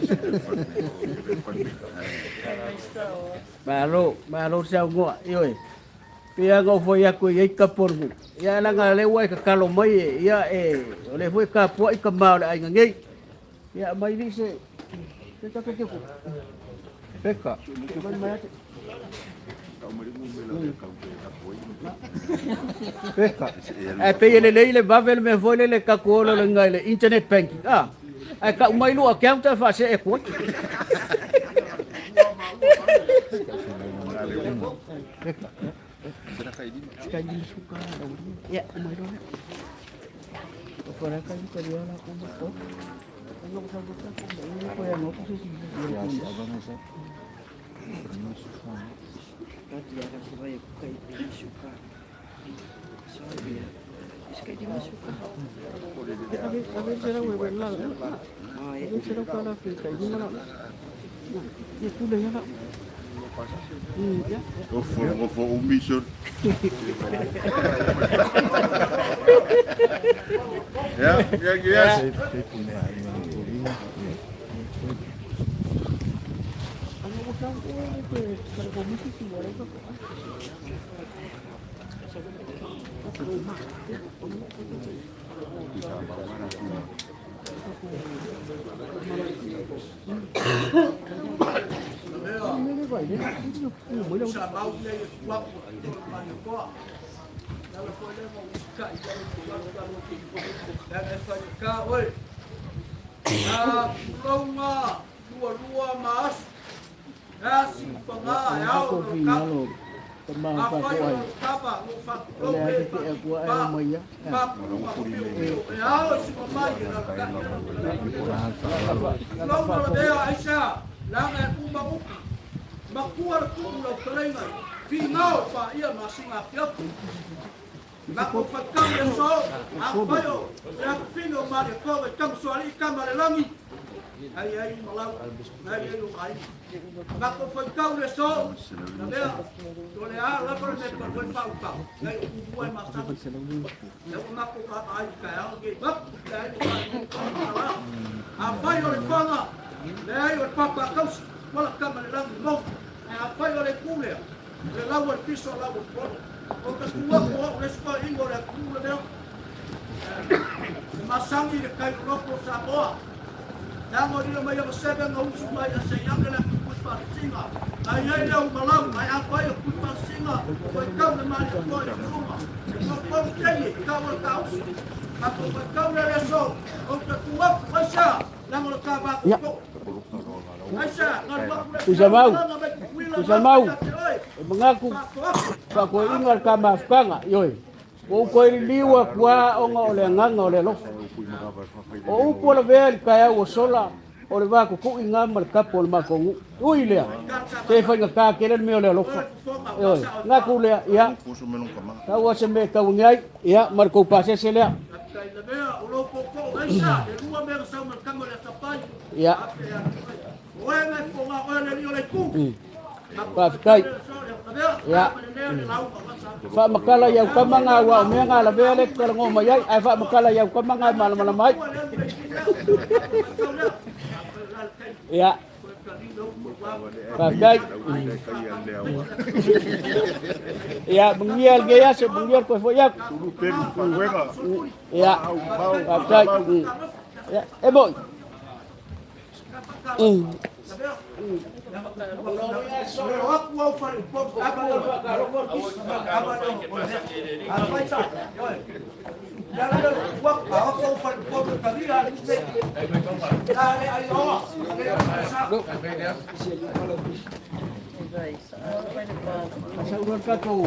Malo, malo saunoa, ioe. Pei lava ona ou fai atu e i ai tapu o le nuu. Ia leaga o lea ua e tatalo mai e, ia e, o lea foi e tapuai tama o le aiga nei. Ia aumai alii se, se tatou te Peka. Mai mai ate. Peka. Ae pei e lelei le vave le mea foi lele tatou o lole i le internet banking. Ah, ae tau mai lou account ae faasee atu ai. Ia, mai loa lea. O fara ka ni ka ria la ko mo ko. Ano ko sa ko ko ko ya no ko se si. Ya si abang sa. Ave ave sera we la. Ave sera ka la fi ka ni mala. Ye tu le ya la. Ya. O fo umi sur. Ya, ya, yes. Sei pune ai ma ko inga. Ano ko sa ko ko ka ko mi si wala ko. Sa mau nei e tuaku o te Marikoa. Le ala foi lea ma usitai i alo te alu alu o te Leaga e faigata oe. Na tulouna lualua ma aso. E a siufaga e ao Ko lo fi kapa. ngalo tama pa Afai ko o ai. lo kapa, lo O faatulou le pe ake te akua e faatupa. mai ia. Papu ma piopio e ao i sima mai e lalatai e Tulouna le mea aisea, leaga e uma upu. Makua le tuu lau fetalaiga, finao e paia ma asiga afiafi. Lako faitau le aso, afai o le afafine o Malietoa i Tamasoalii tama le lagi, ai ai malau, ai ai o aiga. Lako faitau le aso, na mea, o le a lava le mea palu ai faautau, nai o tumua e masani. Lea ua matou vaavaai i le taeao lenei, vapu le aiga faaleaganuu. Afai o le faga, leai o le papa a tausi, wala tama le lagi mauga. Ae afai o le itu lea, o le lau a le fiso o lau o le polo. O ta tu atu o au le isi toeaina o le atunuu lenei, e masani i le tai loloto o Samoa. Leaga o lilo mai a vaseve na usu mai a seiage le atu tui faasisiga. Ae i ai lea o malau, ae afai o tui faasisiga, ua faitau le Malietoa i le tuluga. E paupau teine i tau o le tausi. Matou faitau lea i le aso, ou te tu atu, aisea, leaga o le ta Ia. vatotoa. Aisea, galu atu le Tuisamau, malaga mai Tutuila ma Tuisamau, afe ia te oe. e manatu Faatoafu, faakoiina le ta mafutaga, ioe. Ua ou toe liliu atu lava ona o le agaga o le alofa. O upu o lavea i le taeao ua sola, o le va tutu'i lena ma le tapu o le matou nuu. Ui lea, se faigata tele le mea o le alofa. Ioe, manatu lea, ia, tau lava se mea e tau ane ai, ia, ma le tou pasese lea. Faafetai lavea, o lou tootoo Ia. Faafetai. Ia. Faamatala i au tama na aua o mea na lavea lea e te talanoa mai ai, ae faamatala i au tama na e malamalama ai. Ia. Faafetai. Ia, manuia lenei aso, manuia le toe foi atu. Ia, faafetai. Ia, e moi. Sau loa le tatou